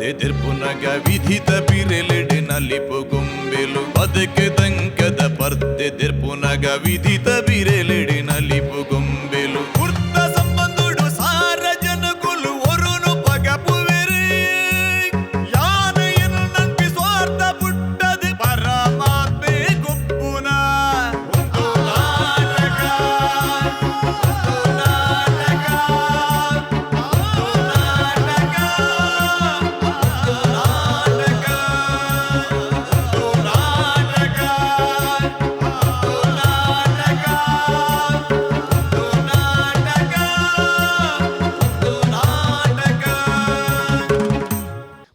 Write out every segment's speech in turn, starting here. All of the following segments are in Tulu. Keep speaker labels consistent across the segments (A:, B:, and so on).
A: ಪರ್ತೆ ದೆರ್ಪುನಗ ವಿಧಿತ ಬಿರೆಲೆಡೆ ನಲಿಪು ಗೊಂಬೆಲು. ಬದುಕು ದಂಕದ ಪರ್ತೆ ದೆರ್ಪುನಗ ವಿಧಿತ ಬಿರೆಲೆಡೆ ನಲಿಪು ಗೊಂಬೆಲು. ಕುರ್ತ ಸಂಬಂಧುಡು ಸಾರ ಜನಕುಲು ಒರುನು ಪಗಪುವೆರು. ಯಾನ ಎನ್ನಂಪಿ ಸ್ವಾರ್ಥ ಪುಟ್ಟದು ಪರಮಾತ್ಮೆ ಗೊಪ್ಪುನ. ಒಂದು ನಾಟಕ, ಒಂದು ನಾಟಕ, ಒಂದು ನಾಟಕ, ಒಂದು ನಾಟಕ, ಒಂದು ನಾಟಕ, ಒಂದು ನಾಟಕ, ಒಂದು ನಾಟಕ, ಒಂದು ನಾಟಕ.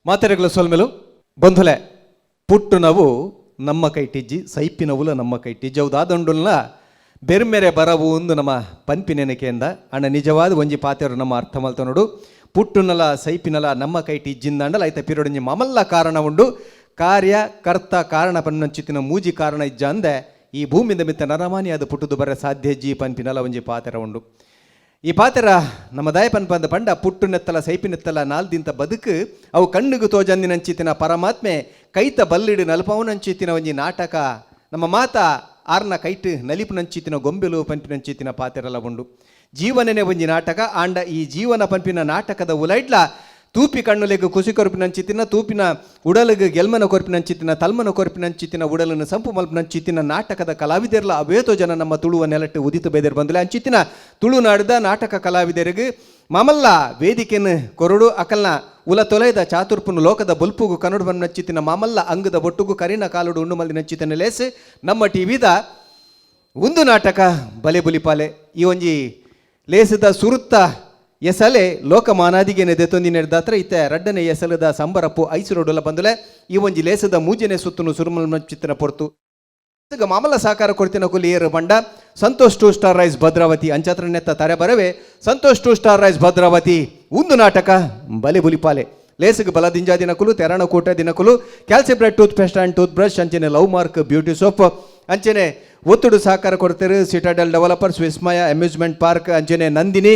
B: ಮಾತೆರೆಗಳ ಸೊಲ್ಮೆಲು ಬಂಧುಲೆ. ಪುಟ್ಟು ನಾವು ನಮ್ಮ ಕೈಟಿಜ್ಜಿ, ಸೈಪಿನವುಲ ನಮ್ಮ ಕೈಟಿಜ್ಜಿ. ಹೌದಾದಂಡುಲ್ನ ಬೆರ್ಮೆರೆ ಬರವು ಒಂದು ನಮ್ಮ ಪನ್ಪಿನೆನಕೆಯಿಂದ ಅಣ್ಣ ನಿಜವಾದ ಒಂಜಿ ಪಾತೆರು ನಮ್ಮ ಅರ್ಥ ಮಲ್ತನೋಡು. ಪುಟ್ಟುನಲ ಸೈಪಿನಲ ನಮ್ಮ ಕೈಟಿಜ್ಜಿಂದಾಂಡಲ ಐತ ಪಿರೊಡೊಂಜಿ ಮಮಲ್ಲ ಕಾರಣ ಉಂಡು. ಕಾರ್ಯ ಕರ್ತ ಕಾರಣ ಪನ್ನಂಚಿತ್ತಿನ ಮೂಜಿ ಕಾರಣ ಇಜ್ಜ ಅಂದೆ ಈ ಭೂಮಿದ ಮಿತ್ತ ನರಮಾನಿ ಅದು ಪುಟ್ಟುದು ಬರ ಸಾಧ್ಯ ಜಿ ಪನ್ಪಿನಲ ಒಂಜಿ ಪಾತೆರ ಉಂಡು. ಈ ಪಾತೆರ ನಮ್ಮ ದಾಯ ಪನ್ಪಂದ ಪಂಡ, ಪುಟ್ಟು ನೆತ್ತಲ ಸೈಪಿನೆತ್ತಲ ನಾಲ್ದಿಂತ ಬದುಕು ಅವು ಕಣ್ಣಿಗೆ ತೋಜಂದಿನಂಚಿತ್ತಿನ ಪರಮಾತ್ಮೆ ಕೈತ ಬಲ್ಲಿಡು ನಲ್ಪವನಂಚಿತ್ತಿನ ಒಂಜಿ ನಾಟಕ. ನಮ್ಮ ಮಾತ ಆರ್ನ ಕೈಟ್ ನಲಿಪುನಂಚಿತ್ತಿನ ಗೊಂಬೆಲು ಪನ್ಪಿನಂಚಿತ್ತಿನ ಪಾತೆರಲ ಉಂಡು. ಜೀವನನೇ ಒಂಜಿ ನಾಟಕ ಆಂಡ ಈ ಜೀವನ ಪನ್ಪಿನ ನಾಟಕದ ಉಲೈಡ್ಲ ತೂಪಿ ಕಣ್ಣುಲೆಗ್ ಕುಸಿ ಕೊರ್ಪಿನಂಚಿತ್ತಿನ, ತೂಪಿನ ಉಡಲಿಗೆ ಗೆಲ್ಮನ ಕೊರ್ಪಿನಂಚಿತ್ತಿನ, ತಲ್ಮನ ಕೊರ್ಪಿನಂಚಿತ್ತಿನ, ಉಡಲನ್ನು ಸಂಪು ಮಲ್ಪಿನಂಚಿತ್ತಿನ ನಾಟಕದ ಕಲಾವಿದರ್ಲ ಅವೇತೋ ಜನ ನಮ್ಮ ತುಳುವ ನೆಲಟ್ಟು ಉದಿತು ಬೇದರ್ ಬಂದಲೆ. ಅಂಚಿತ್ತಿನ ತುಳುನಾಡಿದ ನಾಟಕ ಕಲಾವಿದರಿಗೆ ಮಾಮಲ್ಲ ವೇದಿಕೆಯನ್ನು ಕೊರಡು ಅಕಲ್ನ ಉಲ ತೊಲೆದ ಚಾತುರ್ಪುನು ಲೋಕದ ಬೊಲ್ಪುಗು ಕನ್ನಡ ಬನ್ನಂಚಿತ್ತಿನ ಮಾಮಲ್ಲ ಅಂಗದ ಬೊಟ್ಟುಗು ಕರಿನ ಕಾಲುಡು ಉಂಡು ಮಲ್ದಿನಂಚಿತ್ತಿನ ಲೇಸ್ ನಮ್ಮ ಟಿವಿದ ಒಂದು ನಾಟಕ ಬಲೆ ಬುಲಿಪಾಲೆ. ಈ ಒಂಜಿ ಲೇಸದ ಸುರುತ್ತ ಎಸಲೆ ಲೋಕ ಮಾನಾದಿಗೆ ದೆತ್ತೊಂದಿ ನೆಡ್ದಾತ್ರ ಇತ್ತೆ ರಡ್ಡನೆ ಎಸಲದ ಸಂಬರಪ್ಪು ಐಸುರೋಡುಲ ಬಂದುಲೆ. ಈ ಒಂಜಿ ಲೇಸದ ಮೂಜನೆ ಸುತ್ತುನು ಸುರುಮಲ್ ಚಿತ್ರನ ಪೊರ್ತು ಈಗ ಮಾಮಲ್ಲ ಸಹಕಾರ ಕೊಡ್ತಿನ ಕುಲಿಯರು ಬಂಡ Santosh two star rice Bhadravati. ಅಂಚಾತ್ರ ನೆತ್ತ ತರೆ ಬರವೆ Santosh two star rice Bhadravati. ಒಂದು ನಾಟಕ ಬಲೆ ಬುಲಿಪಾಲೆ ಲೇಸಿಗೆ ಬಲ ದಿಂಜಾ ದಿನಕುಲು ತೆರಣ ಕೂಟ ದಿನಕುಲು ಕ್ಯಾಲ್ಸಿಬ್ರೆಡ್ tooth paste and tooth brush, ಅಂಚನೆ ಲವ್ ಮಾರ್ಕ್ ಬ್ಯೂಟಿ ಸೋಪ್, ಅಂಚನೆ ಒತ್ತುಡು ಸಹಕಾರ ಕೊಡ್ತಾರೆ ಸಿಟಾಡೆಲ್ ಡೆವಲಪರ್ಸ್, ವಿಸ್ಮಯ ಅಮ್ಯೂಸ್ಮೆಂಟ್ ಪಾರ್ಕ್, ಅಂಚನೆ ನಂದಿನಿ,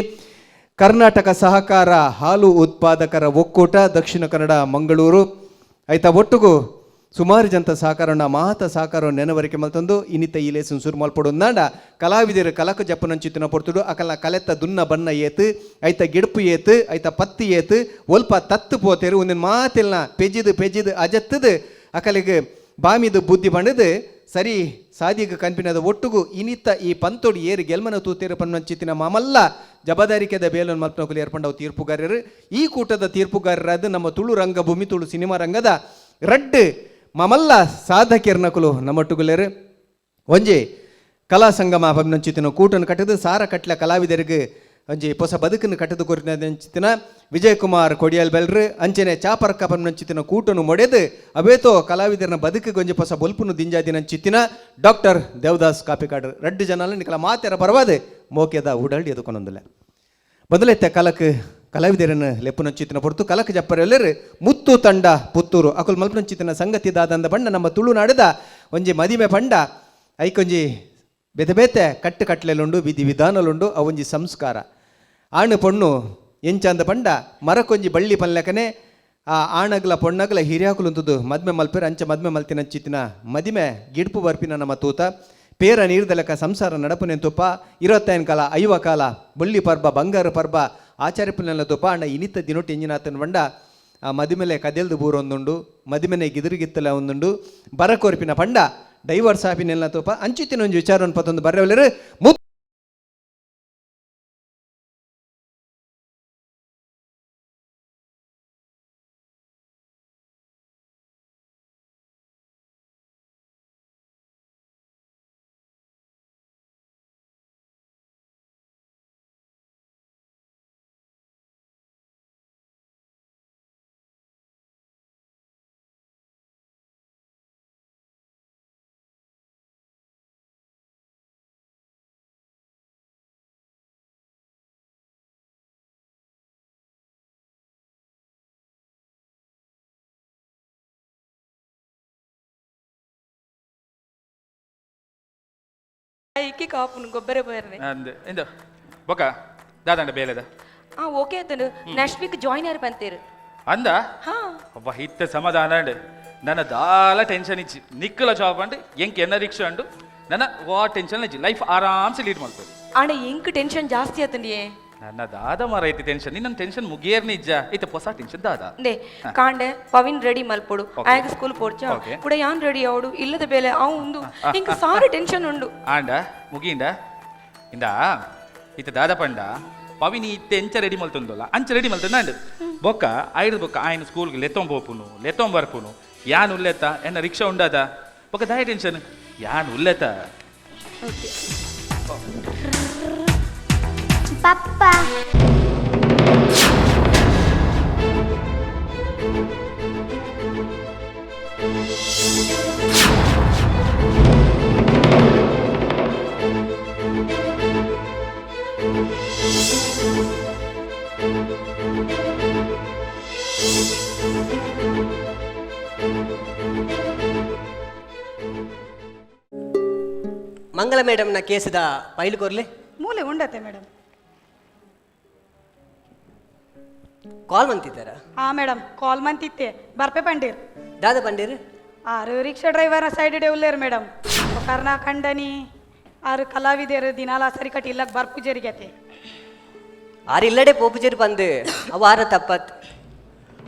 B: ಕರ್ನಾಟಕ ಸಹಕಾರ ಹಾಲು ಉತ್ಪಾದಕರ ಒಕ್ಕೂಟ, ದಕ್ಷಿಣ ಕನ್ನಡ ಮಂಗಳೂರು. ಆಯ್ತಾ, ಒಟ್ಟುಗು ಸುಮಾರು ಜನತ ಸಹಕಾರನ ಮಾತ ಸಹಕಾರ ನೆನವರಿಕೆ ಮಲ್ತೊಂದು ಇನ್ನಿತ ಈ ಲೇಸನ್ ಸುರು ಮಲ್ಪೊಡು. ನಾಡ ಕಲಾವಿದರು ಕಲಕ ಜಪ್ಪನಂಚಿತ್ತಿನ ಪೊರ್ತುಡು ಅಕಲ ಕಲೆತ್ತ ದುನ್ನ ಬನ್ನ ಏತು, ಐತ ಗಿಡ್ಪು ಏತು, ಐತ ಪತ್ತಿ ಏತು, ಒಲ್ಪ ತತ್ತು ಪೋತೇರು, ಒಂದಿನ ಮಾತಿಲ್ನ ಪೆಜಿದು ಪೆಜಿದು ಅಜತ್ತದು ಅಕಲಿಗೆ ಬಾಮಿದು ಬುದ್ಧಿ ಬಣ್ಣದು ಸರಿ ಸಾದಿಗೆ ಕನ್ಪಿನದ ಒಟ್ಟುಗು ಇನಿತ ಈ ಪಂತೋಡಿ ಏರು ಗೆಲ್ಮನ ತೂತೇರು ಪನ್ನಂಚಿತ್ತಿನ ಮಾಮಲ್ಲ ಜಬದಾರಿಕೆದ ಬೇಲನ್ ಮಲ್ಪನಕುಲು ಏರ್ಪಂಡವು ತೀರ್ಪುಗಾರರು. ಈ ಕೂಟದ ತೀರ್ಪುಗಾರರಾದ ನಮ್ಮ ತುಳು ರಂಗಭೂಮಿ, ತುಳು ಸಿನಿಮಾ ರಂಗದ ರಡ್ಡ್ ಮಾಮಲ್ಲ ಸಾಧಕಿಯರ್ನಕುಲು ನಮ್ಮೊಟ್ಟುಗುಲೇರು. ಒಂಜಿ ಕಲಾ ಸಂಗಮ ಪಂಚಿತ್ತಿನ ಕೂಟನ್ನು ಕಟ್ಟದು ಸಾರ ಕಟ್ಲ ಕಲಾವಿದರಿಗೆ ಒಂಜಿ ಹೊಸ ಬದುಕನ್ನು ಕಟ್ಟದು ಕೊರಿನ ವಿಜಯಕುಮಾರ್ ಕೊಡಿಯಲ್ ಬೆಲ್ರು, ಅಂಚನೆ ಚಾಪರ್ಕ ಪಂಚಿತ್ತಿನ ಕೂಟನು ಮೊಡೆದು ಅವೇತೋ ಕಲಾವಿದರನ ಬದುಕಿಗೆ ಒಂಜಿ ಹೊಸ ಬೊಲ್ಪುನು ದಿಂಜಾದಿನಂಚಿತ್ತಿನ ಡಾಕ್ಟರ್ ದೇವದಾಸ್ ಕಾಪಿಕಾಡ್. ರಡ್ಡು ಜನ ನಿಕಲ ಮಾತೆರ ಪರವಾದ ಮೋಕೆದ ಉಡಲ್ಡಿ ಎದುಕೊನೊಂದಿಲ್ಲ. ಬದಲೆತ್ತ ಕಲಕ್ ಕಲಾವಿದರನ್ನು ಲೆಪ್ಪುನಂಚಿತ್ತಿನ ಹೊರತು ಕಲಕ್ ಜಪ್ಪರೆಲ್ಲರು ಮುತ್ತು ತಂಡ ಪುತ್ತೂರು. ಅಕುಲ್ ಮಲ್ಪನಂಚಿತ್ತಿನ ಸಂಗತಿ ದಾದಂದ ಬಣ್ಣ, ನಮ್ಮ ತುಳುನಾಡದ ಒಂಜಿ ಮದಿಮೆ ಪಂಡ ಐಕೊಂಜಿ ಬೇತೆ ಬೇತೆ ಕಟ್ಟು ಕಟ್ಲೆಲುಂಡು, ವಿಧಿ ವಿಧಾನಲುಂಡು, ಅವೊಂಜಿ ಸಂಸ್ಕಾರ. ಆಣು ಪೊಣ್ಣು ಎಂಚಂದ ಪಂಡ ಮರಕೊಂಜಿ ಬಳ್ಳಿ ಪಲ್ಲೆಕನೆ ಆ ಆಣಗ್ಲ ಪೊಣ್ಣಗ್ಲ ಹಿರಿಯಾಕುಲುಂತುದು ಮದ್ಮೆ ಮಲ್ಪೆರ್. ಅಂಚ ಮದ್ಮೆ ಮಲ್ತಿನಂಚಿತ್ತಿನ ಮದಿಮೆ ಗಿಡ್ಪು ಬರ್ಪಿನ ನಮ್ಮ ತೂತ. ಪೇರ ನೀರ್ದಲೆಕ್ಕ ಸಂಸಾರ ನಡಪುನೆನ್ ತುಪ್ಪ. 25 ಕಾಲ 50 ಕಾಲ ಬಳ್ಳಿ ಪರ್ಬ ಬಂಗಾರ ಪರ್ಬ ಆಚಾರ್ಯ ಪುಲ್ಲೆಲ್ಲ ತುಪ್ಪ. ಅಣ್ಣ ಇನಿತ ದಿನೊಟ್ಟು ಎಂಜಿನಾತನ ಬಂಡ ಆ ಮದಿಮೆಲೆ ಕದೆಲ್ದು ಬೂರೊಂದುಂಡು, ಮದಿಮೆನೆ ಗಿದಿರಿಗಿತ್ತಲ ಒಂದುಂಡು, ಬರಕೊರ್ಪಿನ ಪಂಡ ಡೈವರ್ಸ್ ಆಪಿನೆಲ್ಲ ತೋಪ. ಅಂಚಿತ್ತಿನ ಒಂಜಿ ವಿಚಾರವನ್ನು ಪತ್ತೊಂದು ಬರ್ರೆವಲೆರು ಮುತ್ತು
C: ಇಕ್ಕಿ ಕಾಪುನು ಗೊಬ್ಬರ ಬೇರೆ.
D: ಅಂದ್ ಇಂದು ಬೊಕ ದಾದಂಡ ಬೇಲೆದ?
C: ಆ, ಓಕೆ ಆತನು. ನೆಕ್ಸ್ಟ್ ವೀಕ್ ಜಾಯಿನ್ ಆರ್ ಬಂತೇರು. ಅಂದ ಒಬ್ಬ ಇತ್ತ ಸಮಾಧಾನ ಅಂಡ್ ನನ್ನ ದಾಲ ಟೆನ್ಷನ್ ಇಚ್ಚಿ ನಿಕ್ಕಲ ಜಾಬ್ ಅಂಡ್ ಎಂಕ್ ಎನ್ನ ರಿಕ್ಷಾ ಅಂಡು ನನ್ನ ವಾ ಟೆನ್ಷನ್ ಇಜ್ಜಿ ಲೈಫ್ ಆರಾಮ್ಸೆ ಲೀಡ್ ಮಾಡ್ತದೆ.
D: ಆಂಡ ಎಂಕ್ ಟೆನ್ಷನ್ ಜಾಸ್ತಿ ಆತಂಡಿಯೇ.
C: ನನ್ನ ದಾದ ಮರ ಐತಿ ಟೆನ್ಷನ್, ನಿನ್ನ ಟೆನ್ಷನ್ ಮುಗಿಯರ್ನಿ ಇಜ್ಜ ಇತ್ತ ಹೊಸ ಟೆನ್ಷನ್ ದಾದ.
D: ದೇ ಕಾಂಡೆ ಪವಿನ್ ರೆಡಿ ಮಲ್ಪೊಡು.
C: Okay.
D: ಆಯಗ ಸ್ಕೂಲ್ ಪೋಡ್ಚ.
C: Okay.
D: ಕೂಡ ಯಾನ್ ರೆಡಿ ಅವಡು ಇಲ್ಲದ ಬೇಲೆ ಅವು ಉಂದು ಇಂಕ್ ಸಾರಿ ಟೆನ್ಷನ್ ಉಂಡು.
C: ಆಂಡ ಮುಗಿಂಡ ಇಂದ ಇತ್ತ ದಾದ ಪಂಡ ಪವಿನಿ ಇತ್ತೆ ಎಂಚ ರೆಡಿ ಮಲ್ತೊಂದಲ್ಲ ಅಂಚ ರೆಡಿ ಮಲ್ತೊಂದು ಅಂಡ್ ಬೊಕ್ಕ ಐದು ಬೊಕ್ಕ ಆಯ್ನ ಸ್ಕೂಲ್ಗೆ ಲೆತ್ತೊಂಬ ಪೋಪುನು ಲೆತ್ತೊಂಬ ಬರ್ಪುನು ಯಾನ್ ಉಲ್ಲೆತ್ತ ಎನ್ನ ರಿಕ್ಷಾ ಉಂಡಾದ ಬೊಕ್ಕ ದಾಯ ಟೆನ್ಷನ್ ಯಾನ್ ಉಲ್ಲೆತ್ತ.
E: ಪಪ್ಪ.
F: ಮಂಗಳ ಮೇಡಮ್ನ ಕೇಸದ ಫೈಲ್ ಕೊರ್ಲೆ.
G: ಮೂಲೆ ಉಂಡತೆ ಮೇಡಮ್.
F: ಕಾಲ್ ಮಂತಿದ್ದಾರ?
G: ಹಾ ಮೇಡಮ್, ಕಾಲ್ ಮಂತಿತ್ತೆ ಬರ್ಪೆ ಪಂಡೀರ್.
F: ದಾದ ಪಂಡೀರ್?
G: ಆರು ರಿಕ್ಷಾ ಡ್ರೈವರ್ ಸೈಡ್ ಇಡೆ ಉಲ್ಲೇರು ಮೇಡಮ್. ಕರ್ನಾ ಖಂಡನಿ ಆರು ಕಲಾವಿದರು ದಿನಾಲ ಸರಿಕಟ್ ಇಲ್ಲಕ್ ಬರ್ಪುಜರಿಗತೆ.
F: ಆರು ಇಲ್ಲಡೆ ಪೋಪುಜೇರು ಬಂದು ಅವ ಆರ ತಪ್ಪತ್.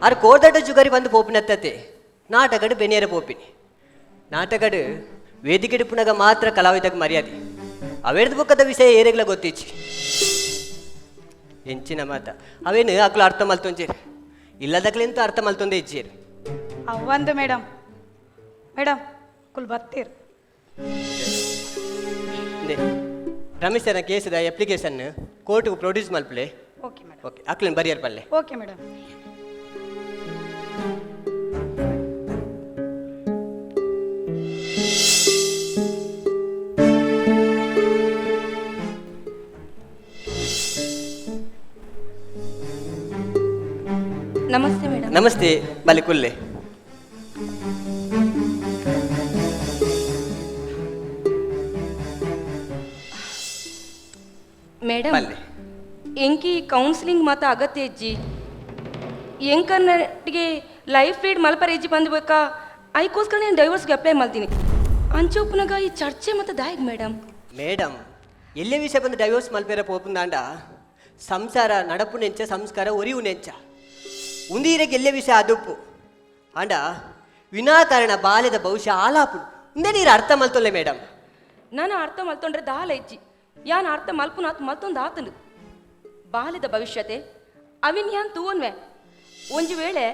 F: ಆರು ಕೋರ್ದಡ್ಡ ಜುಗರಿ ಬಂದು ಪೋಪಿನತ್ತತೆ ನಾಟಕಡು ಬೆನಿಯರ ಪೋಪಿನಿ ನಾಟಕಡು ವೇದಿಕೆ ಪುನಗ ಮಾತ್ರ ಕಲಾವಿದಾಗ ಮರ್ಯಾದೆ. ಅವೇರ್ದ ಬೊಕ್ಕದ ವಿಷಯ ಏರೆಗ್ಲ ಗೊತ್ತಿಚ್ಚಿ ಎಂಚಿನ ಮಾತ ಅವೇನು ಅಕ್ಲು ಅರ್ಥ ಮಲ್ತೊಂಜೇರು ಇಲ್ಲದಕ್ಲೆಂತೂ ಅರ್ಥ ಮಲ್ತೊಂದೇ ಇಜ್ಜೇರು.
G: ಅವಂದು ಮೇಡಮ್, ಮೇಡಮ್ ಕುಲ್ ಬತ್ತೀರ್.
F: ರಮೇಶ್ ಸರ್ ಕೇಸದ ಅಪ್ಲಿಕೇಶನ್ ಕೋರ್ಟ್ಗೆ ಪ್ರೊಡ್ಯೂಸ್ ಮಲ್ಪಲೆ.
G: Okay madam.
F: ಓಕೆ ಅಕ್ಲೇನು ಬರಿಯರ್ ಪಲ್ಲೆ.
G: Okay madam.
D: ನಮಸ್ತೆ ಮೇಡಮ್.
F: ನಮಸ್ತೆ ಬಲೆ ಕುಲ್ಲೆ.
D: ಮೇಡಮ್
F: ಬಲ್ಲೆ.
D: ಎಂಕಿ ಕೌನ್ಸಿಲಿಂಗ್ ಮಾತ ಅಗತ್ಯ ಇಜ್ಜಿ. ಎಂಕನ್ನಟ್ಟಿಗೆ ಲೈಫ್ ಲೀಡ್ ಮಲ್ಪರ ಇಜ್ಜಿ ಬಂದು ಬೇಕಾ ಐಕೋಸ್ಕರ ನಾನು ಡೈವರ್ಸ್ಗೆ ಅಪ್ಲೈ ಮಾಡ್ತೀನಿ. ಅಂಚೊಪ್ಪನಾಗ ಈ ಚರ್ಚೆ ಮತ್ತೆ ದಾಯಕ್ ಮೇಡಮ್.
F: ಮೇಡಮ್ ಎಲ್ಲೇ ವಿಷಯ ಬಂದು ಡೈವೋರ್ಸ್ ಮಲ್ಪೇರ ಪೋಪುಂದಾಂಡ ಸಂಸಾರ ನಡಪು ನೆಂಚ ಸಂಸ್ಕಾರ ಒರಿವು ನೆಂಚ ಉಂದೀರೆಗೆ ಎಲ್ಲೇ ವಿಷಯ ಅದುಪ್ಪು ಆಂಡ ವಿನಾಕಾರಣ ಬಾಲ್ಯದ ಭವಿಷ್ಯ ಆಲಾಪು ಉಂದೇ ನೀರು ಅರ್ಥ ಮಲ್ತೊಲ್ಲೆ ಮೇಡಮ್.
D: ನಾನು ಅರ್ಥ ಮಲ್ತೊಂಡ್ರೆ ದಾಲ ಇಜ್ಜಿ. ಯಾನ್ ಅರ್ಥ ಮಲ್ಪುನ ಆತ್ ಮಲ್ತೊಂದು ಆತನು ಬಾಲ್ಯದ ಭವಿಷ್ಯತೆ ಅವಿನ್ ಯಾನ್ ತೂವನ್ವೆ. ಒಂಜಿ ವೇಳೆ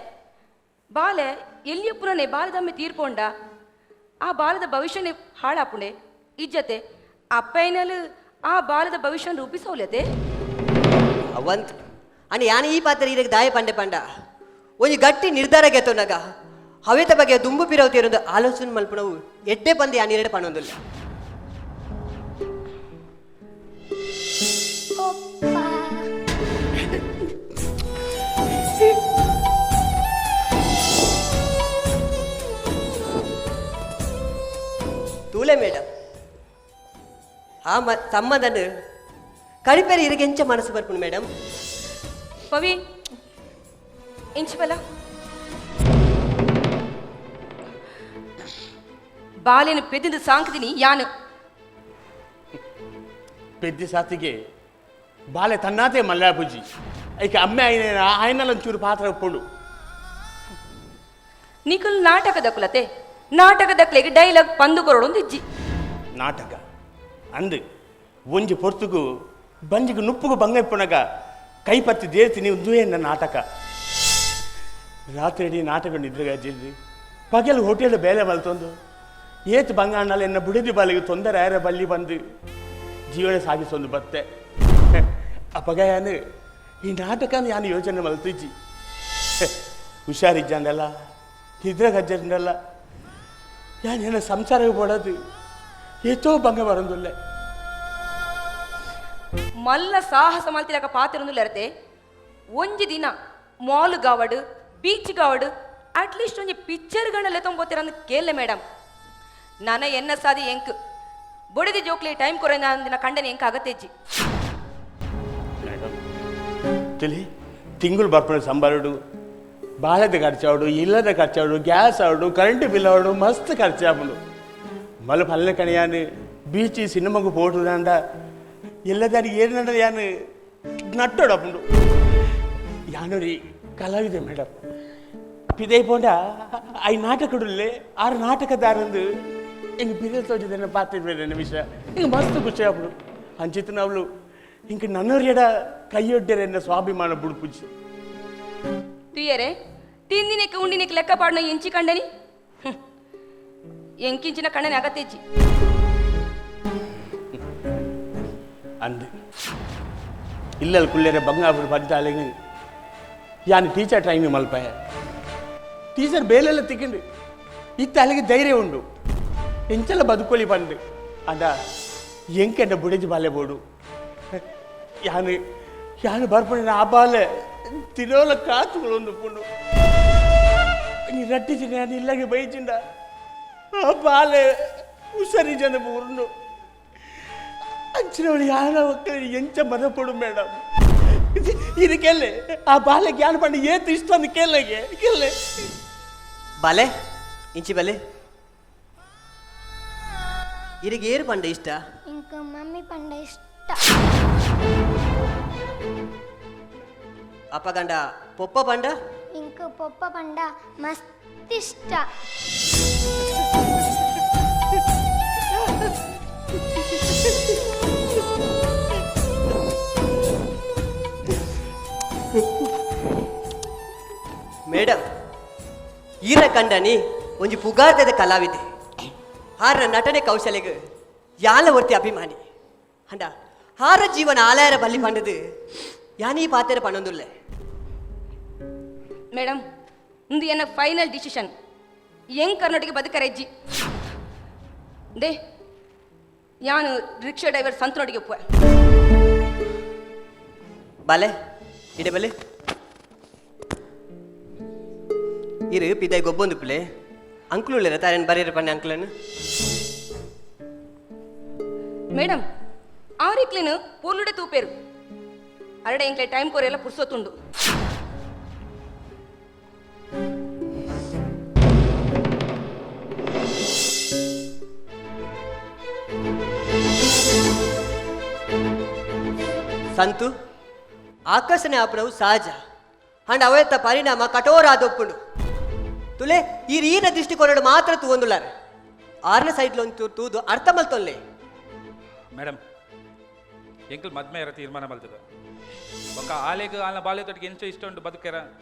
D: ಬಾಲೆ ಎಲ್ಲಿಯಪ್ಪುನೇ ಬಾಲದಮ್ಮೆ ತೀರ್ಪೊಂಡ ಆ ಬಾಲದ ಭವಿಷ್ಯನೇ ಹಾಳಾಪುಣೆ ಇಜ್ಜತೆ ಅಪ್ಪೈನಲ್ ಆ ಬಾಲದ ಭವಿಷ್ಯ ರೂಪಿಸೋಲತೆ.
F: ಅವಂತ ಅಂಡ್ ಯಾನ್ ಈ ಪಾತ್ರ ಈರೆಗೆ ದಾಯ ಪಂಡೆ ಪಂಡ ಒಂಜಿ ಗಟ್ಟಿ ನಿರ್ಧಾರ ಗೆತ್ತೊನಗ ಹವೇತ ಬಗ್ಗೆ ದುಂಬು ಪಿರವತಿರೊಂದು ಆಲೋಚನೆ ಮಲ್ಪುನವು ಎಡ್ಡೆ ಪಂದೆ ಯಾನ್ ಈರೆಡೆ ಪಣೊಂದಿಲ್ಲ.
E: ಪಪ್ಪ.
F: ತೂಲೆ ಮೇಡಮ್ ಆ ಮ ತಮ್ಮದನ್ನು ಕಡಿಪೆರೆ ಇರಗೆ ಎಂಚ ಮನಸ್ಸು ಬರ್ಪುಂಡು ಮೇಡಮ್.
D: ಪವಿ ಇಂಚುಬಲ ಬಾಲೆನ ಪೆದ್ದಿಂದ ಸಾಂಕದಿನಿ ಯಾನು.
H: ಪೆದ್ದಿ ಸಾತಿಗೆ ಬಾಲೆ ತನ್ನಾತೆ ಮಲ್ಲಾಪುಜಿ ಐಕೆ ಅಮ್ಮೆ అయిన ఆయనలను ಪಾತ್ರ ಒಪ್ಪುಂಡು.
D: ನಿಕುಲ್ ನಾಟಕದ ಕುಲತೆ ನಾಟಕದ ಕ್ಲೆಗೆ ಡೈಲಾಗ್ ಪಂದು ಕೊರಡೊಂದು ಇಜ್ಜಿ.
H: ನಾಟಕ ಅಂದು ಒಂಜಿ ಪೊರ್ತುಗು ಬಂಜಿಗೆ ನುಪ್ಪುಗು ಬಂಗೈಪುನಗ ಕೈಪತ್ತಿ ದೇರ್ತೀನಿ ಒಂದುವೇ ನನ್ನ ನಾಟಕ. ರಾತ್ರಿ ನಾಟಕ ನಿದ್ರೆಗಾಜಿದ್ರಿ ಪಗಲು ಹೋಟೆಲ್ ಬೇಲೆ ಮಲ್ತೊಂದು ಏತ್ ಬಂಗಾಣಲ್ಲಿ ಎನ್ನ ಬುಡಿದಿ ಬಾಲಿಗೆ ತೊಂದರೆ ಆರ ಬಲ್ಲಿ ಬಂದು ಜೀವನ ಸಾಗಿಸೊಂದು ಬತ್ತೆ. ಅಪಗ ಯಾನು ಈ ನಾಟಕ ಯಾನು ಯೋಚನೆ ಮಲ್ತಿಜ್ಜಿ. ಹುಷಾರಿಜ್ಜಂದಲ್ಲ ನಿದ್ರೆಗಜ್ಜಂದಲ್ಲ ಯಾನೇನ ಸಂಸಾರಕ್ಕೆ ಪಡೋದು ಏತೋ ಭಂಗ ಬರಂದುಲ್ಲೆ.
D: ಮಲ್ಲ ಸಾಹಸ ಮಲ್ತಿಲಕ ಪಾತಿರೊಂದುಲ್ಲರತೆ ಒಂಜಿ ದಿನ ಮಾಲ್ ಗಾವಡು ಬೀಚ್ ಗಾವಡು ಅಟ್ಲೀಸ್ಟ್ ಒಂಜಿ ಪಿಕ್ಚರ್ ಗಣಲೆ ತೊಂಬೋತಿರಂದು ಕೇಳಲೆ ಮೇಡಮ್. ನನ ಎನ್ನ ಸಾದಿ ಎಂಕ್ ಬೊಡಿದಿ ಜೋಕ್ಲಿ ಟೈಮ್ ಕೊರ ದಿನ ಕಂಡನೆ ಎಂಕ್ ಅಗತ್ಯಜ್ಜಿ.
H: ಮೇಡಮ್ ತಿಳಿ ತಿಂಗಳು ಬರ್ಪಣ ಸಂಬಾರುಡು ಬಾಳೆದ ಖರ್ಚಾವಡು, ಇಲ್ಲದ ಖರ್ಚಾವಡು, ಗ್ಯಾಸ್ ಆವಡು, ಕರೆಂಟ್ ಬಿಲ್ ಆವಡು, ಮಸ್ತ್ ಖರ್ಚಾಪುಂಡು. ಮಲ್ಲ ಪಲ್ಲೆ ಕಣಿಯಾನು ಬೀಚ್ ಸಿನಿಮಾಗೂ ಪೋಟುದಾಂಡ ಎಲ್ಲದಾರಿ ಏರ್ನಂಡ ಯಾನು ನಟ್ಟೋಡಪುಂಡು. ಯಾನೊರಿ ಕಲಾವಿದೆ ಮೇಡಮ್, ಪಿದೈ ಪೋಂಡ I ನಾಟಕಡುಲ್ಲೆ ಆರು ನಾಟಕದಾರಂದು ಎಂಗ್ ಬಿರಲ್ ತೋಜಿದನ್ನ ಪಾತಿರ್ಬೇರೆ ವಿಷಯ ಹಿಂಗೆ ಮಸ್ತ್ ಖುಷಿ ಆಪುಂಡು. ಅಂಚಿತ್ತು ಅವಳು ಇಂಕ ನನ್ನೊರಿಯಡ ಕೈಯೊಡ್ಡೆರೆನ್ನ ಸ್ವಾಭಿಮಾನ ಬುಡುಪುಜಿ.
D: ತುಯ್ಯರೆ ತಿಂದಿನೆಕ್ ಉಂಡಿನೆಕ್ ಲೆಕ್ಕ ಪಾಡ್ನ ಎಂಚಿ ಕಂಡನಿ ಎಂಕಿಂಚಿನ ಕಣ್ಣನೆ ಅಗತ್ಯಜ್ಜಿ
H: ಅಂದು ಇಲ್ಲಲ್ಲಿ ಕುಲ್ಲೆರೆ ಬಂಗಾಪುರ ಪಂಚಾಲೆಗೆ ಯಾನು ಟೀಚರ್ ಟ್ರೈನಿಂಗ್ ಮಲ್ಪಾಯ ಟೀಚರ್ ಬೇಲೆಲ್ಲ ತಿಕ್ಕಿಂಡು ಇತ್ತ ಅಲ್ಲಿಗೆ ಧೈರ್ಯ ಉಂಡು ಎಂಚೆಲ್ಲ ಬದುಕೊಲಿ ಬಂದು ಅಂದ ಎಂಕೆಂಡ ಬುಡಿಜಿ ಬಾಲೆ ಬೋಡು ಯಾನು ಯಾನು ಬರ್ಪಣ ಆ ಬಾಲೆ ತಿರೋಲ ಕಾತುಗಳು ಪುಂಡು ನೀ ರಟ್ಟಿಚಿನ ಯಾನು ಇಲ್ಲಗೆ ಬೈಚಿಂಡ ಆ ಬಾಲೆ ಹುಷಾರಿ ಜನ ಊರುಂಡು ಅಂಚಿನವಳು ಯಾರ ಒಕ್ಕಲಿಗೆ ಎಂಚ ಮರಪಡು ಮೇಡಮ್. ಇದು ಕೇಳೆ ಆ ಬಾಲೆ ಜ್ಞಾನ ಪಂಡ ಏತು ಇಷ್ಟ ಅಂದ್ ಕೇಳೆಗೆ ಕೇಳೆ.
F: ಬಾಲೆ ಇಂಚಿ ಬಲೆ ಇರಿಗೆ ಏರು ಪಂಡ ಇಷ್ಟ?
E: ಇಂಕ ಮಮ್ಮಿ ಪಂಡ ಇಷ್ಟ.
F: ಅಪ್ಪ ಗಂಡ ಪೊಪ್ಪ ಪಂಡ?
E: ಇಂಕ ಪೊಪ್ಪ ಪಂಡ ಮಸ್ತ್ ಇಷ್ಟ.
F: ಮೇಡಮ್ ಈರ ಕಂಡನಿ ಒಂಜಿ ಪುಗಾರ್ದದ ಕಲಾವಿದೆ, ಹಾರ ನಟನೆ ಕೌಶಲ್ಯಗ್ ಯಾಲ ಒರ್ತಿ ಅಭಿಮಾನಿ ಅಂಡ ಹಾರ ಜೀವನ ಆಲಯರ ಬಲ್ಲಿ ಪಂಡದು ಯಾನೀ ಪಾತೆರ ಪಣ್ಣೊಂದುಲ್ಲೆ.
D: ಮೇಡಮ್ ಇಂದು ಎನ್ನ ಫೈನಲ್ ಡಿಸಿಷನ್, ಎಂಗ್ ಕರ್ನಾಟಕ ಬದುಕರೆಜ್ಜಿ they ಯಾನು ರಿಕ್ಷಾ ಡ್ರೈವರ್ ಸಂತನೊಟ್ಟಿಗೆ ಒಪ್ಪುವೆ.
F: ಬಾಲೆ ಇಡೆ ಬಲೆ ಇರು ಪಿದಾಯಿ ಗೊಬ್ಬೊಂದು ಪಿಲೆ ಅಂಕ್ಲು ಉಲ್ಲೆರ ತಾರೇನು ಬರೀರ ಪಣ್ಣೆ ಅಂಕ್ಲನ್ನು.
D: ಮೇಡಮ್ ಆರಿಕ್ಲಿನ ಪೋರ್ಲುಡೆ ತೂಪೇರು ಅರಡೆ ಎಂಕ್ಲೆ ಟೈಮ್ ಕೊರೆಲ್ಲ ಪುರ್ಸೊತ್ತುಂಡು.
F: ಸಂತು ಆಕರ್ಷಣೆ ಆಪನವು ಸಹಜ ಅಂಡ್ ಅವೆತ್ತ ಪರಿಣಾಮ ಕಠೋರ ಆದೊಪ್ಪುಂಡು. ತುಲೆ ಈ ರೀನ ದೃಷ್ಟಿಕೋನಡು ಮಾತ್ರ ತೂವೊಂದುಲ್ಲಾರ ಆರನ ಸೈಡ್ಲ ಒಂಚೂರು ತೂದು ಅರ್ಥ ಮಲ್ತೊಲ್ಲೆ.
C: ಮೇಡಮ್ ಎಂಕಲ್ ಮದ್ಮೆಯರ ತೀರ್ಮಾನ ಮಲ್ತದ ಬೊಕ್ಕ ಆಲೆಗ್ ಆಲ್ನ ಬಾಲ್ಯದೊಟ್ಟಿಗೆ ಎಂಚ ಇಷ್ಟ ಉಂಟು ಬದುಕೆರ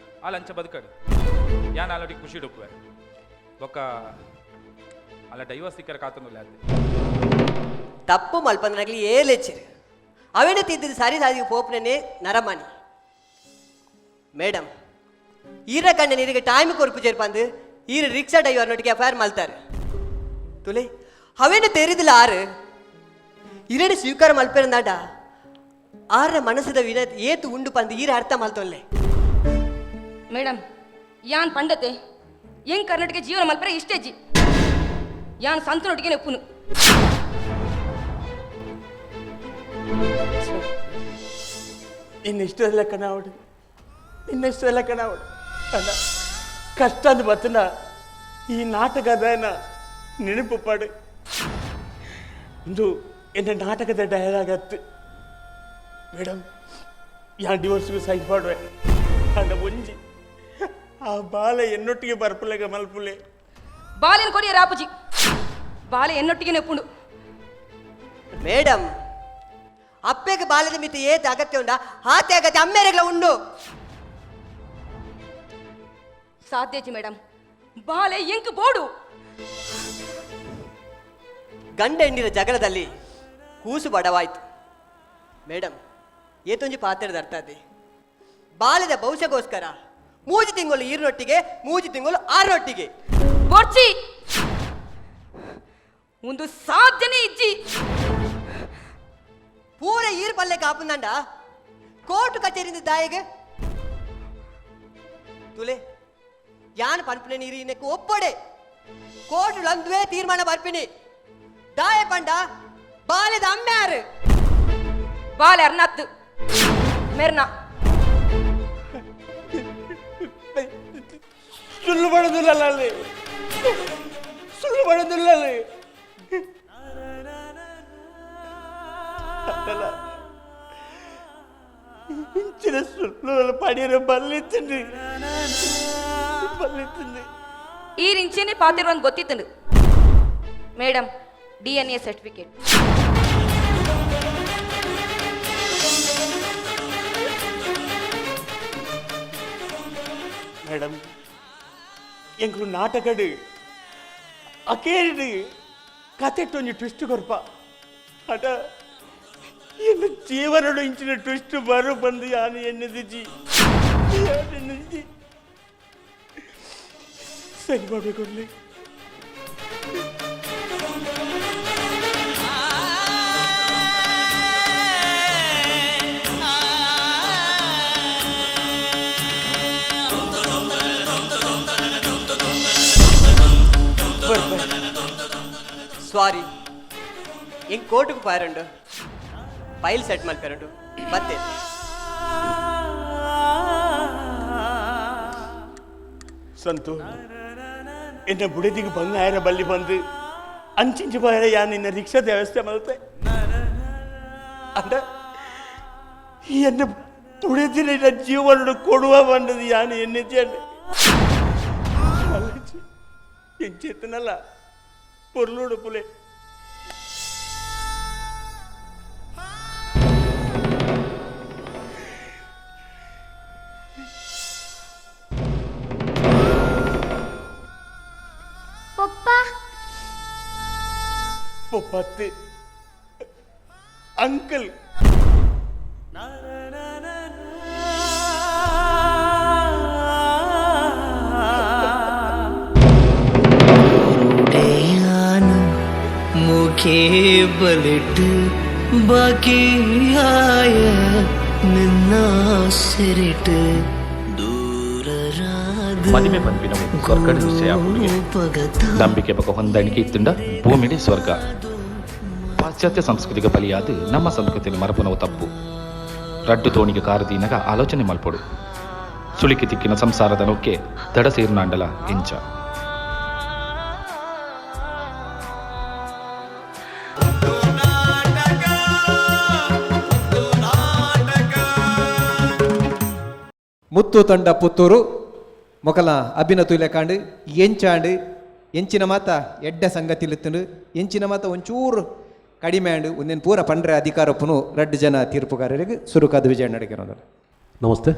C: ಆಲ್ ಅಂಚ ಬದುಕಡು ಯಾನ್ ಆಲೊಟ್ಟಿಗೆ ಖುಷಿ ಡೊಪ್ಪುವೆ ಬೊಕ್ಕ ಅಲ್ಲ ಡೈವರ್ಸ್ ಸಿಕ್ಕರ ಕಾತೊಂದುಲ್ಲೆ ಅತ್ತೆ.
F: ತಪ್ಪು ಮಲ್ಪಂದನಾಗ್ಲಿ ಏಲೆಚ್ಚಿರು ಅವೇನ ತಿದ್ದಿದ್ದು ಸಾರಿ ಸಾದಿಗೆ ಪೋಪನೇ ನರಮಾನಿ. ಮೇಡಮ್ ಈರ ಕಂಡ ನೀರಿಗೆ ಟೈಮ್ ಕೊರ್ಪು ചേರ್ಪಂದು ಈರ ರಿಕ್ಷಾ ಡ್ರೈವರ್ ನೊಟ್ಟಿಗೆ ಎಫ್ ಮಲ್ತಾರೆ. ತುಲೆ ಅವೇನ ತೆರಿದಿಲ್ಲ ಆರು ಇರಡು ಸ್ವೀಕಾರ ಮಲ್ಪೆರಂದಾಡ ಆರ ಮನಸ್ಸದ ವಿನ ಏತು ಉಂಡು ಪಂದು ಈರ ಅರ್ಥ ಮಲ್ತೊಲ್ಲೆ.
D: ಮೇಡಮ್ ಯಾನ್ ಪಂಡತೆ ಎಂಗ್ ಕರ್ನಾಟಕ ಜೀವನ ಮಲ್ಪರೆ ಇಷ್ಟೇಜಿ ಯಾನ್ ಸಂತನೊಟ್ಟಿಗೆ ನೆಪ್ಪುನು.
H: ನಿನ್ನ ಇಷ್ಟದ ಲೆಕ್ಕನ ಅವಡು, ನಿನ್ನ ಇಷ್ಟದ ಲೆಕ್ಕನ ಅವಡು ಅಲ್ಲ ಕಷ್ಟ ಅಂದ್ ಬತ್ತನ ಈ ನಾಟಕದ ನೆನಪು ಪಾಡು ಇಂದು ಎನ್ನ ನಾಟಕದ ಡೈಲಾಗ್ ಅತ್ತು. ಮೇಡಮ್ ಯಾ ಡಿವೋರ್ಸ್ಗೆ ಸೈನ್ ಮಾಡುವೆ ಅಂಡ ಒಂಜಿ ಆ ಬಾಲೆ ಎನ್ನೊಟ್ಟಿಗೆ ಬರ್ಪುಲೆಗ ಮಲ್ಪುಲೆ.
D: ಬಾಲೆನ ಕೊರಿಯ ರಾಪುಜಿ ಬಾಲೆ ಎನ್ನೊಟ್ಟಿಗೆ ನೆಪ್ಪುಂಡು.
F: ಮೇಡಮ್ ಅಪ್ಪೆಗೆ ಬಾಲದ ಮಿತಿ ಏತ್ ಅಗತ್ಯ ಉಂಡ ಆತೆ ಅಗತ್ಯ ಅಮ್ಮೇರೆಗ್ಲ ಉಂಡು.
D: ಸಾಧ್ಯಜಿ ಮೇಡಮ್ ಬಾಲೆ ಎಂಕ್ ಬೋಡು.
F: ಗಂಡ ಹೆಂಡಿನ ಜಗಳದಲ್ಲಿ ಕೂಸು ಬಡವಾಯ್ತು. ಮೇಡಮ್ ಏತೊಂಜಿ ಪಾತ್ರದ ಅರ್ಥ ಅದೇ ಬಾಲದ ಭವಿಷ್ಯಕ್ಕೋಸ್ಕರ ಮೂಜಿ ತಿಂಗಳು ಈರೊಟ್ಟಿಗೆ ಮೂಜಿ ತಿಂಗಳು ಆರೊಟ್ಟಿಗೆ
D: ಬೋರ್ಚಿ ಒಂದು ಸಾಧ್ಯನೇ ಇಜ್ಜಿ.
F: ಪೂರ ಈರು ಪಲ್ಲೆ ಕಾಪುಂದಂಡ ಕೋರ್ಟ್ ಕಚೇರಿಂದ ದಾಯಿಗೆ ತುಲೆ ಯಾನ್ ಪನ್ಪಿನ ನೀರು ಇನ್ನಕ್ಕೆ ಒಪ್ಪಡೆ ಕೋರ್ಟ್ ಲಂದುವೆ ತೀರ್ಮಾನ ಬರ್ಪಿನಿ ದಾಯ ಪಂಡ ಬಾಲೆದ ಅಮ್ಮ್ಯಾರು
D: ಬಾಲೆ ಅರ್ನಾತ್ ಮೆರ್ನಾ.
H: ಸುಳ್ಳು ಪಡೋದಿಲ್ಲ ಅಲ್ಲಿ, ಸುಳ್ಳು ಪಡೋದಿಲ್ಲ ಅಲ್ಲಿ. ಇಂಚಿನ ಸುಳ್ಳು ಪಡಿಯರು ಬಲ್ಲಿತ್ತೀನಿ ಬಲ್ಲಿತ್ತೀನಿ.
D: ಈ ರಿಂಚೇನೆ ಪಾತಿರುವಂತ ಗೊತ್ತಿತ್ತು madam. DNA certificate.
H: Madam, ಎಂಕುಲು ನಾಟಕಡು ಅಕೇರಿಡು ಕತೆಟ್ಟೊಂಜಿ ಟ್ವಿಸ್ಟ್ ಕೊರ್ಪ ಅಟ ಎನ್ನ ಜೀವನಡು ಇಂಚಿನ ಟ್ವಿಸ್ಟ್ ಬರು ಬಂದು ಯಾನು ಎನ್ನದಿಜಿ ಎನ್ನದಿಜಿ ಸರಿ ಮಾಡಬೇಕು.
F: ಸಾರಿ, ಎಂಗ್ ಕೋರ್ಟ್ಗೆ ಪಾರಂಡು ಫೈಲ್ ಸೆಟ್ ಮಲ್ಪೆರಂಡು ಬತ್ತೆ.
H: ಸಂತು, ಎನ್ನ ಬುಡದಿಗೆ ಬಂಗಾರ ಬಲ್ಲಿ ಬಂದು ಅಂಚಿಂಚು ಬಾರ ಯಾ ನಿನ್ನ ರಿಕ್ಷಾದ ವ್ಯವಸ್ಥೆ ಮಲ್ತೆ ಅಂಡ ಎನ್ನ ಬುಡದಿನ ಜೀವನ ಕೊಡುವ ಬಂದದು ಯಾನು ಎನ್ನಿದ್ದೆ ಎಂಚೇತನಲ್ಲ ಪೊರ್ಲುಡು ಪುಲೆ.
E: ಪಪ್ಪ.
H: ಪಪ್ಪತ್ತು ಅಂಕಲ್.
I: ಮುಖೇ ಬಲಿಟ್ ಬಾಕಿಯಾಯ ನಿನ್ನ ಸಿರಿಟ್ ದೂರರಾದ
C: ಮದಿಮೆ ಪನ್ಪಿನವು ಸ್ವರ್ಗಡ್ ನಿಶ್ಚಯ ಆಪುಂಡುಗೆ. ನಂಬಿಕೆ ಬೊಕ ಹೊಂದಾಣಿಕೆ ಇತ್ತುಂಡ ಭೂಮಿಡೆ ಸ್ವರ್ಗ. ಪಾಶ್ಚಾತ್ಯ ಸಂಸ್ಕೃತಿಗೆ ಬಲಿಯಾದ ನಮ್ಮ ಸಂಸ್ಕೃತಿಯನ್ನು ಮರಪುನವು ತಪ್ಪು. ರಡ್ಡು ತೋಣಿಗೆ ಕಾರದೀನಗ ಆಲೋಚನೆ ಮಲ್ಪೊಡು. ಸುಳಿಕಿ ತಿಕ್ಕಿನ ಸಂಸಾರದ ನೊಕ್ಕೆ ದಡ ಸೇರುನಾಂಡಲ ಎಂಚ.
B: ಮುತ್ತು ತಂಡ ಪುತ್ತೂರು ಮೊಕಲ ಅಭಿನ ತುಲೆಕಾಂಡು ಎಂಚಾಂಡು ಎಂಚಿನ ಮಾತ ಎಡ್ಡೆ ಸಂಗತಿಲಿತ್ತಂಡು, ಎಂಚಿನ ಮಾತ ಒಂಚೂರು ಕಡಿಮೆ ಆಂಡು ಒಂದೇನು ಪೂರ ಪಂಡ್ರೆ ಅಧಿಕಾರಪ್ಪನು ರಡ್ಡು ಜನ ತೀರ್ಪುಗಾರರಿಗೆ ಸುರುಕಾದ ವಿಜಯ ನಡಗಿರೋದು.
J: ನಮಸ್ತೆ.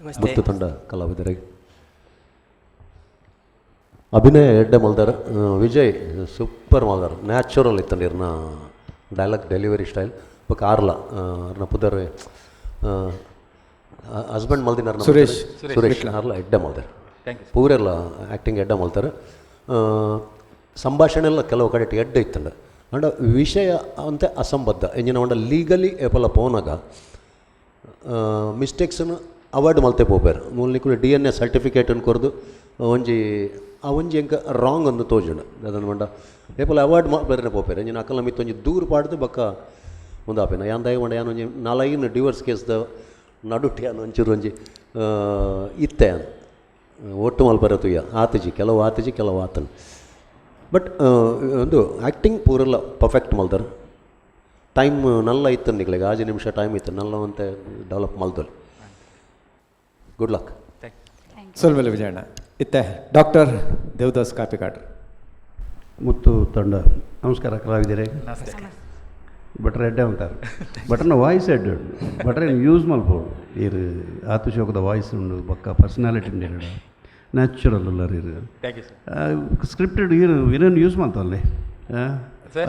F: ನಮಸ್ತೆ.
J: ಮುತ್ತು ತಂಡ ಕಲಾವಿದರಿಗೆ ಅಭಿನಯ ಎಡ್ಡೆ ಮಲ್ದಾರ. ವಿಜಯ್ ಸೂಪರ್ ಮಲ್ದಾರ, ನ್ಯಾಚುರಲ್ ಇತ್ತಂಡು ಇರ್ನ ಡೈಲಾಗ್ ಡೆಲಿವರಿ ಸ್ಟೈಲ್. ಬೊಕ ಆರ್ಲ ಅರ್ನ ಪುದರ್ ಹಸ್ಬೆಂಡ್ ಮಲ್ದಿನ
B: ಸುರೇಶ್.
J: ಸುರೇಶ್ ಆರ್ಲ ಎಡ್ಡೆ ಮಲ್ದಾರ. ಪೂರೆಲ್ಲ ಆ್ಯಕ್ಟಿಂಗ್ ಎಡ್ಡೆ ಮಲ್ತಾರೆ. ಸಂಭಾಷಣೆ ಎಲ್ಲ ಕೆಲವು ಕಡೆ ಎಡ್ಡೆ ಇತ್ತಂಡು. ಅಂಡ ವಿಷಯ ಅಂತೆ ಅಸಂಬದ್ಧ ಎಂಜಿನ ಒಂಡ ಲೀಗಲಿ ಏಪಲ ಪೋನಾಗ ಮಿಸ್ಟೇಕ್ಸನ್ನು ಅವಾಯ್ಡ್ ಮಲ್ತೆ ಪೋಪೇರು. ಮೂಲ ನಿಕುಲು ಡಿಎನ್ಎ ಸರ್ಟಿಫಿಕೇಟನ್ನು ಕೊರ್ದು ಒಂಜಿ ಆ ಒಂಜಿ ಎಂಕ ರಾಂಗ್ ಅಂದು ತೋಜುಂಡು. ಅದನ್ನು ಮಂಡ ಏಪಲ ಅವಾಯ್ಡ್ ಮಲ್ಪೆರೆ ಪೋಪೇರು. ಎಂಜಿನ ಅಕಲ್ನ ಮಿತ್ತು ಒಂಜಿ ದೂರು ಪಾಡ್ದು ಬೊಕ್ಕ ಉಂದಾಪೇನ ಯಾನ್ ದಾಯ ಮಂಡ ಯಾನ್ ಒಂಜಿ ನಾಲೈನ್ ಡಿವೋರ್ಸ್ ಕೇಸ್ದ ನಡುಟ್ ಯಾನ್ ಒಂಚೂರು ಒಂಜಿ ಇತ್ತೆ ಯಾನ್ ಒಟ್ಟು ಮಲ್ಪರೆ ತುಯ್ಯ ಆತಜಿ ಕೆಲವು ಆತಜಿ ಕೆಲವು ಆತನು. ಬಟ್ ಒಂದು ಆ್ಯಕ್ಟಿಂಗ್ ಪೂರೆಲ್ಲ ಪರ್ಫೆಕ್ಟ್ ಮಲ್ದಾರ. ಟೈಮ್ ನಲ್ಲ ಇತ್ತು ನಿಕ್ಲೆಗ್, ಆಜಿ ನಿಮಿಷ ಟೈಮ್ ಇತ್ತು, ನಲ್ಲ ಒಂತೆ ಡೆವಲಪ್ ಮಲ್ದೊಲಿ. Good luck.
B: ಸೊಲ್ಮೆಲೆ ವಿಜಯಣ್ಣ. ಇತ್ತೆ ಡಾಕ್ಟರ್ ದೇವದಾಸ್ ಕಾಪಿಕಾಡ್ರು.
K: ಮುತ್ತು ತಂಡ ನಮಸ್ಕಾರ ಕಲಾವಿದರೆ. ಭಟ್ರ ಎಡ್ಡೆ ಅಂತಾರೆ, ಭಟ್ರನ ವಾಯ್ಸ್ ಎಡ್ಡೆ ಉಂಡು, ಭಟ್ರ ಯೂಸ್ ಮಲ್ಪೋಡು. ಇರು ಆತು ಶೋಕದ ವಾಯ್ಸ್ ಉಂಡು, ಬೊಕ್ಕ ಪರ್ಸನಾಲಿಟಿ ಉಂಡು, ಎರಡು ನ್ಯಾಚುರಲ್ ಉಲ್ಲರ್ ಇರು.
C: Thank you sir.
K: Scripted ಇರು ಇರೇನು ಯೂಸ್ ಮಲ್ತಲ್ಲಿ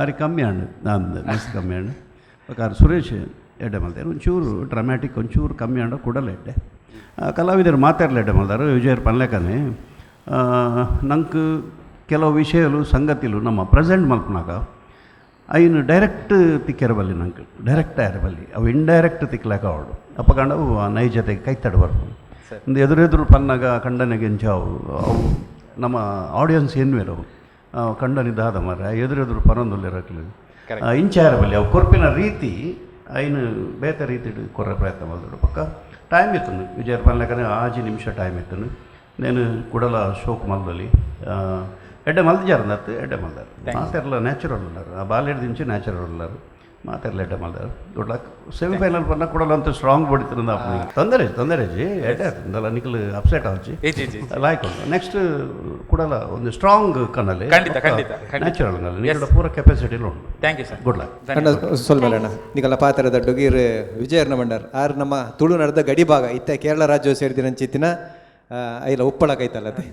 K: ಬಾರಿ ಕಮ್ಮಿ ಆಂಡ್ ಅಂದ್ ಮಸ್ತ್ ಕಮ್ಮಿ ಆಂಡ್. ಬೊಕ್ಕ ಆರ್ ಸುರೇಶ್ ಎಡ್ಡೆ ಮಲ್ತೇರು, ಒಂಚೂರು ಡ್ರಾಮ್ಯಾಟಿಕ್ ಒಂಚೂರು ಕಮ್ಮಿ ಆಂಡ ಕುಡಲ ಎಡ್ಡೆ. ಕಲಾವಿದರು ಮಾತಾಡ್ಲ ಎಡ್ಡೆ ಮಲ್ದಾರು. ವಿಜಯರ್ ಪನ್ಲೆಕನೆ ನಂಗೆ ಕೆಲವು ವಿಷಯಲು ಸಂಗತಿಲು ನಮ್ಮ ಪ್ರೆಸೆಂಟ್ ಮಲ್ಪನಾಗ ಐನು ಡೈರೆಕ್ಟ್ ತಿಕ್ಕೆರ ಬಲ್ಲಿ, ನಂಗೆ ಡೈರೆಕ್ಟ್ ಆಯರ ಬಲ್ಲಿ, ಅವು ಇಂಡೈರೆಕ್ಟ್ ತಿಕ್ಲಾಕ ಅವಡು ಅಪ್ಪ ಕಂಡವು ಆ ನೈಜತೆಗೆ ಕೈತಡ ಬರ್ಪುಂಡು. ಒಂದು ಎದುರೆದುರು ಪನ್ನಾಗ ಕಂಡನಿಗೆ ಎಂಚಾವು ಅವು ನಮ್ಮ ಆಡಿಯನ್ಸ್ ಎನ್ವೇರು ಕಂಡನಿ ದಾದ ಮಾರ್ರೆ ಎದುರೆದುರು ಪನೊಂದುಲ್ಲಿರಕ್ಲು ಇಂಚಾರ ಬಲ್ಲಿ. ಅವು ಕೊರ್ಪಿನ ರೀತಿ ಐನು ಬೇತೆ ರೀತಿ ಕೊರ್ರ ಪ್ರಯತ್ನ ಮಲ್ದಡು. ಪಕ್ಕ ಟೈಮ್ ಇತ್ತು ವಿಜಯರ್ ಪನ್ಲೆಕನೆ 6 ನಿಮಿಷ ಟೈಮ್ ಇತ್ತು. ನೇನು ಕುಡಲ ಶೋಕ್ ಮಲ್ದೊಲಿ. ಎಡ್ಡೆ ಮಲ್ದಿಜಾರ್ ಅತ್ತು, ಎಡ್ಡೆ ಮಲ್ದಾರ್. ಮಾತೆರ್ಲ ನ್ಯಾಚುರಲ್ ಉಲ್ಲಾರು, ಆ ಬಾಲೆಡ್ ದಿಂಚಿ ನ್ಯಾಚುರಲ್ ಉಲ್ಲಾರು. ಮಾತೆರ್ಲ ಎಡ್ಡೆ ಮಲ್ದಾರ್. ಗುಡ್ ಲಕ್. ಸೆಮಿಫೈನಲ್ ಪನ್ನ ಕುಡಲ ಅಂತ ಸ್ಟ್ರಾಂಗ್ ಬಡಿತಿರಂದ. ತೊಂದರೆ ತೊಂದರೆ ಜಿ, ಎಡ್ಡೆ ಆತಂದಲ್ಲ. ನಿಕಲ್ ಅಪ್ಸೆಟ್ ಆವಚ್ಚಿ.
C: ಇಜ್ಜಿ, ಇಜ್ಜಿ.
K: ಲಾಯ್ಕ್ ಉಂಡು. ನೆಕ್ಸ್ಟ್ ಕುಡಲ ಒಂದು ಸ್ಟ್ರಾಂಗ್ ಕನಲೆ.
C: ಖಂಡಿತ, ಖಂಡಿತ, ಖಂಡಿತ.
K: ನ್ಯಾಚುರಲ್ ನಿಕಲ ಪೂರ ಕೆಪಾಸಿಟಿ ಉಂಡು.
C: Thank you sir.
K: Good luck.
B: ಅಣ್ಣ, ಸೊಲ್ಮೆಲೆ ಅಣ್ಣ. ನಿಕಲ ಪಾತ್ರದ ಡೊಗೀರ್ ವಿಜಯರ್ನ ಬಂಡಾರ್ ಆರ್ ನಮ್ಮ ತುಳುನಾಡ್ದ ಗಡಿ ಭಾಗ ಇತ್ತೆ ಕೇರಳ ರಾಜ್ಯ ಸೇರಿದಿರಂಚಿತ್ತಿನ ಐಲ ಉಪ್ಪಳ ಕೈತಲ್ಲತೆ.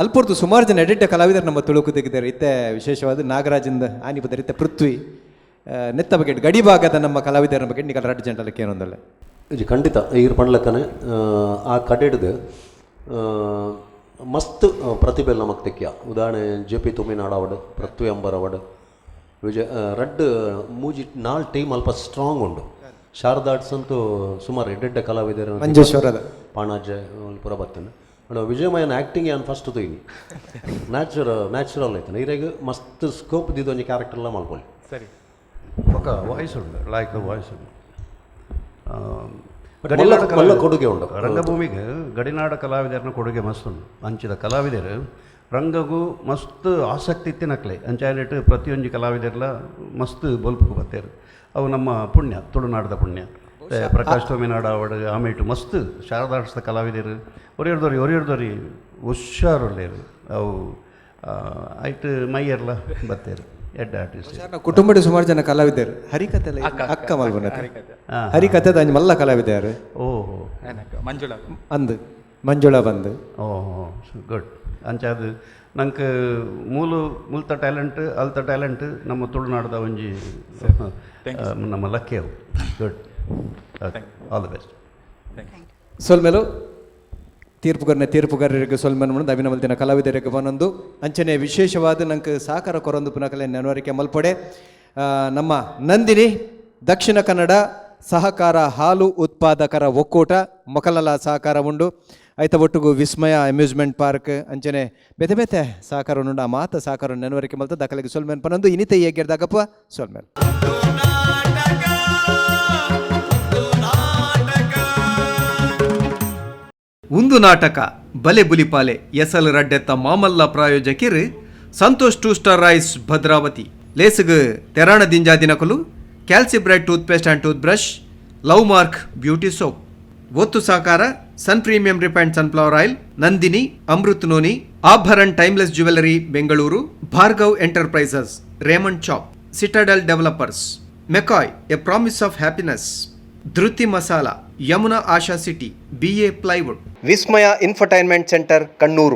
B: ಅಲ್ಪೊರ್ತು ಸುಮಾರು ಜನ ಎಡೆಡ್ಡ ಕಲಾವಿದರು ನಮ್ಮ ತುಳುಕು ತೆಗೆದಾರೆ. ಇತ್ತೆ ವಿಶೇಷವಾದ ನಾಗರಾಜಿಂದ ಆನಿ ಬದರ್ ಇತ್ತೆ ಪೃಥ್ವಿ. ನೆತ್ತ ಬಗ್ಗೆ, ಗಡಿ ಭಾಗದ ನಮ್ಮ ಕಲಾವಿದರ ಬಗ್ಗೆ ನಿಕಲ ರಡ್ಡು ಜಂಟಲಕ್ಕೆ ಏನೊಂದಲ್ಲ?
J: ಇಜ್ಜಿ, ಖಂಡಿತ. ಈರ್ ಪಂಡ್ಲಕ್ಕನೆ ಆ ಕಡೆಡ್ದು ಮಸ್ತ್ ಪ್ರತಿಭೆ ನಮಕ್ ತೆಕ್ಯ. ಉದಾಹರಣೆ ಜೆ ಪಿ ತುಮಿನಾಡ್ ಅವಡ್, ಪೃಥ್ವಿ ಅಂಬರ್ ಅವಡ್, ವಿಜಯ್. ರಡ್ಡ್ ಮೂಜಿ ನಾಲ್ ಟೀಮ್ ಅಲ್ಪ ಸ್ಟ್ರಾಂಗ್ ಉಂಡು. ಶಾರದಾಟ್ಸ್ ಅಂತೂ ಸುಮಾರು ಎಡ್ಡೆಡ್ಡೆ ಕಲಾವಿದರು.
B: ಮಂಜೇಶ್ವರದ.
J: ಪಾಣಾಜೆ ಪೂರ ಬತ್ತನ. ಅಂಡ ವಿಜಯಮಯನ ಆ್ಯಕ್ಟಿಂಗ್ ಯಾನ್ ಫಸ್ಟ್ ತೂಯಿನಿ. ನ್ಯಾಚುರಲ್ ನ್ಯಾಚುರಲ್ ಐತನ. ಇರೆಗ್ ಮಸ್ತ್ ಸ್ಕೋಪ್ ದಿದ್ದು ಒಂಜಿ ಕ್ಯಾರೆಕ್ಟರ್ಲ ಮಲ್ಪೊಲಿ.
C: ಸರಿ.
K: ఒక ವಾಯ್ಸ್ ಉಂಡು, ಲಾಯ್ಕ್ ವಾಯ್ಸ್ ಉಂಡು.
J: But ಮಲ್ಲ ಮಲ್ಲ ಕೊಡುಗೆ ಉಂಡು.
K: ರಂಗಭೂಮಿಗೆ ಗಡಿನಾಡ ಕಲಾವಿದರನ ಕೊಡುಗೆ ಮಸ್ತ್ ಉಂಡು. ಅಂಚಿದ ಕಲಾವಿದರು ರಂಗಗೂ ಮಸ್ತ್ ಆಸಕ್ತಿ ಇತ್ತಿನಕ್ಲೆ. ಅಂಚಾಯನೆಟ್ ಪ್ರತಿಯೊಂಜಿ ಕಲಾವಿದರ್ಲ ಮಸ್ತ್ ಬೊಲ್ಪುಗು ಬತ್ತೇರು. ಅವು ನಮ್ಮ ಪುಣ್ಯ, ತುಳುನಾಡದ ಪುಣ್ಯ. ಮತ್ತೆ ಪ್ರಕಾಶ್ ತೋಮಿನಾಡ ಅವಡು ಆಮೇಟು ಮಸ್ತ್ ಶಾರದಾಡ್ಸದ ಕಲಾವಿದರು ಒರಿಯರ್ದೋರಿ ಒರಿಯರ್ದೋರಿ ಹುಷಾರುಳ್ಳೇರು. ಅವು ಐಟ್ ಮೈಯರ್ಲ ಬತ್ತೇರು, ಎಡ್ಡೆ ಆರ್ಟಿಸ್ಟ್.
B: ಕುಟುಂಬದ ಸುಮಾರು ಜನ ಕಲಾವಿದರು. ಹರಿಕತೆ ಅಕ್ಕ ಮಲ್ಬನತೆ. ಹರಿಕತೆ ಅಂಜಿ ಮಲ್ಲ ಕಲಾವಿದರು.
K: ಓಹೋ.
C: ಮಂಜುಳಾ.
B: ಅಂದು ಮಂಜುಳಾ ಬಂದು.
K: ಓಹೋ, ಗುಡ್. ಅಂಚಾದ ನಂಗೆ ಮೂಲು ಮುಲ್ತ ಟ್ಯಾಲೆಂಟ್, ಅಲ್ತ ಟ್ಯಾಲೆಂಟ್ ನಮ್ಮ ತುಳುನಾಡದ ಒಂಜಿ ನಮ್ಮ ಲಕ್ಕಿ ಅವು. Good, all the best.
B: ಸೊಲ್ಮೆಲು. ತೀರ್ಪುಗಾರನ ತೀರ್ಪುಗಾರರಿಗೆ ಸೊಲ್ಮೆನು ಅಭಿನವಲ್ತಿನ ಕಲಾವಿದರಿಗೆ ಬನೊಂದು. ಅಂಚನೆ ವಿಶೇಷವಾದ ನಂಗೆ ಸಹಕಾರ ಕೊರೊಂದು ಪುನಕಲೆ ನೆನವರಿಕೆ ಮಲ್ಪಡೆ. ನಮ್ಮ ನಂದಿನಿ, ದಕ್ಷಿಣ ಕನ್ನಡ ಸಹಕಾರ ಹಾಲು ಉತ್ಪಾದಕರ ಒಕ್ಕೂಟ ಮೊಕಲಲ ಸಹಕಾರ ಉಂಡು. ಐತ ಒಟ್ಟುಗು ವಿಸ್ಮಯ ಅಮ್ಯೂಸ್ಮೆಂಟ್ ಪಾರ್ಕ್ ಅಂಚನೆ ಬೇತೆ ಬೇತೆ ಸಹಕಾರ ಉಂಡು. ಆ ಮಾತ ಸಹಕಾರ ನೆನವರಿಕೆ ಮಲ್ತ ದಾಖಲೆಗೆ ಸೊಲ್ಮೆನ್ ಪನೊಂದು. ಇನಿತೆ ಹೇಗಿರ್ದಾಗಪ್ಪ ಸೊಲ್ಮೆನ್.
L: ಉಂದು ನಾಟಕ ಬಲೆ ಬುಲಿಪಾಲೆ ಎಸಲ್ ರಡ್ಡೆತ್ತ ಮಾಮಲ್ಲ ಪ್ರಾಯೋಜಕಿರ್ Santosh two star rice Bhadravati. ಲೇಸುಗು ತೆರಾಣ ದಿಂಜಾ ದಿನಕುಲು Calcibright toothpaste and tooth brush, love mark beauty soap. ಒತ್ತು ಸಾಕಾರ Sun premium refined sunflower oil, Nandini Amrit noni, Abharan timeless jewellery Bengaluru, Bhargav enterprises, Raymond chop, Citadel developers, McCoy a promise of happiness, Dhriti masala, Yamuna Asha city, BA plywood,
B: Vismaya infotainment centre Kannur.